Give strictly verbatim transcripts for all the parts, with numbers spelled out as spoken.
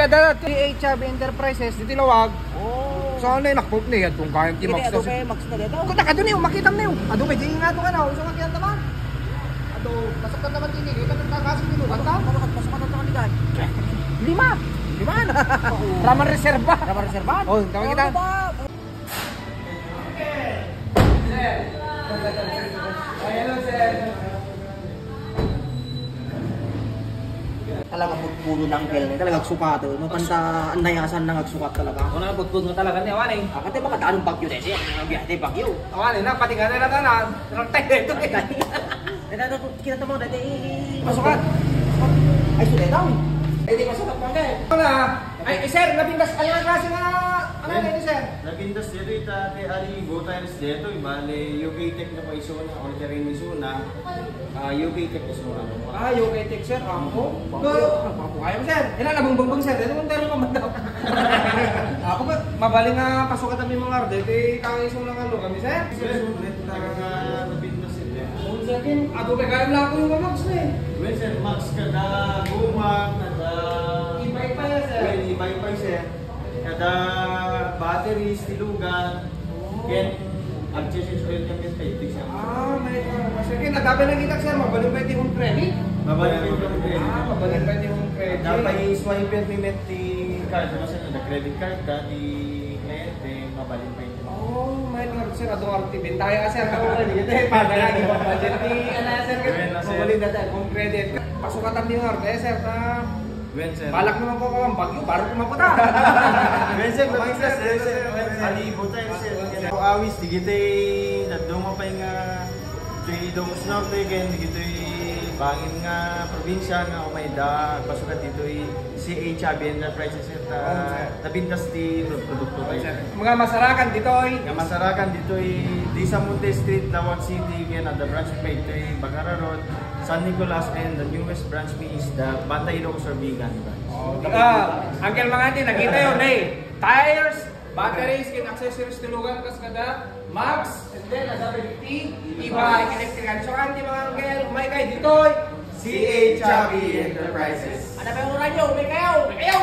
Dala, T H R B Enterprises, ditoy lawag. Oh. Saan na yung nakpop na yan? Kung kayang Sige, T-Max adu kasi. Kay Max na dito. Kung nakado niyo, makita niyo. Adu, may di nga ito ka na. Gusto makita naman. Adu, masaktan naman din eh. Kita ng kakasing minukan ka. Masaktan, masaktan naman din. Lima. Lima na. Raman reserva. Raman reserva? Oh, tama kita. Ano ba? Talaga putpulo ng uncle niya. Talaga agsukat, eh. Mapanta ang nayasan nang agsukat talaga. Ako na putput nga talaga niya, wani. Akate baka daan bagyo na siya. Ang biyahe bagyo. Wani na, pati nga nila tanan. Ragtay na ito, eh. Kaya na, kita mo, dati, eh, eh, eh. Masukat. Ay, sulit daw. Eh, di masukat pa, eh. Ano na? Ay, eh, sir, napintas, ano ang klase nga, ano na ito, sir? Napintas dito, ita, te, ari, go tires dito, eh, bale, U K Tech na pa isuna, all terrain isuna, ah, U K Tech isuna. Ah, U K Tech, sir, ako? Go, nagpapukayan, sir. Ina, nabungbong, sir. Ito kung taro pa man daw. Ako ba, mabaling nga pasukat ang mga arde, kay kang isuna nga lo kami, sir? Sir, sulit talaga nga napintas dito. Ang sakin, ako kay kaya lang ako yung Max na eh. Well, sir, Max kada guma, kada E-bike pa yan, sir. Well, e-bike pa, sir. Kada batteries, tilugan, Oh. Ken, accessories oil kami, pwede, sir. Ah, may, ah, sir, ken, adda pay nakita, sir, mabalin pay ti home credit? Mabalin pay ti home credit. Ah, mabalin pay ti home credit. Adda pay swiper mi met ti card, no, sir, adda credit card, dati kliyente, mabalin pay ti. Oh, may nga, sir, adda nga ti bentaha, sir, no? Dagiti, padala, di ba, budget ti, ano, sir, Well, na, sir. Mabalin na tayo, home credit. Pasukatan niyo nga, eh, sir, ta Wen, sir. Balak naman ko kung bagyo, baro ko maputa. Wen, sir, Wen, sir, Wen, sir. Alibo tayo, sir. Wen, sir. Awis, digitoy dadduma pay nga ditoy Ilocos Norte, ken digitoy bangin nga probinsya nga umayda, pasukat ditoy C H Avi Enterprises, sir, ta napintas ti produkto tayo. Mga masarakan ditoy. Nga masarakan ditoy Disamonte Street, Laoag City, ken adda branch pay ditoy Bacara Road, San Nicolas, and the newest branch mi is the Bantay Ilocos Surbigan branch. Oh, ah, Uncle Mangati, nakita yun, eh. Tires, batteries, and accessories, tulugan, kas kada, Max, and then, ada pa yung e-bike, electrical. So, ang di mga uncle, may kayo dito, eh. C H Chubby Enterprises. Ano ba yung oras nyo? May kayo! May kayo!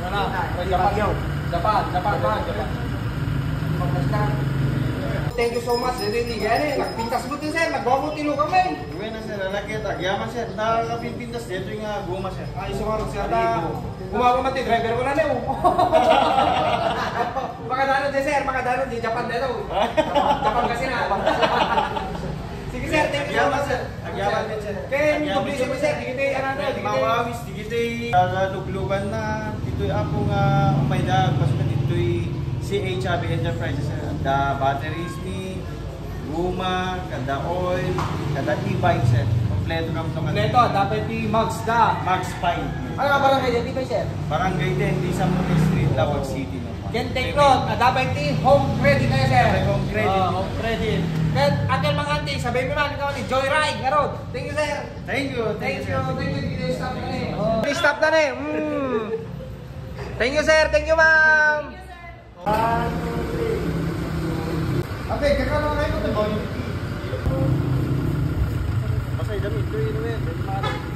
Wala. Japan. Japan, Japan, Japan. Thank you so much, Sir Rene. Gani, nagpintas mo din, sir. Nagbago tilo kami. Buena, sir. Anak kita, agyaman, sir. Nakapinpintas dito yung, ah, guma, sir. Ay, sumarot, sir, na. Gumagawa man ti driver ko na, no? Makadano di, sir. Makadano di. Japan na, no? Japan kasi na. Sige, sir. Thank you so much, sir. Agyaman din, sir. Ken, publicity, sir. Di kita, ano, di kita. Mawawis, di kita. Luglugan na. Ditoy apo nga, umayda, pasukan ditoy C H Avi Enterprises, sir. The batteries ni Guma, kada oil, kada e-bike, sir. Kompleto kami to. Kompleto, dapat ti Max da. Max Pine. Ano nga barangay yan, di ba, sir? Barangay ten, Disamonte Street, Laoag City, no? Ken take note, ah, dapat ti home credit na, sir. Dapat home credit. Ah, home credit. Ken, Uncle Mangati, sabay mo man, ikaw ni Joyride, nga road. Thank you, sir. Thank you, thank you, sir. Thank you, thank you, staff na ni. Oh. Staff na ni. Mm. Thank you, sir. Thank you, ma'am. One, two, three. Ate, kakano kayo ito, boy? Pasay, dami. Ito yun, eh.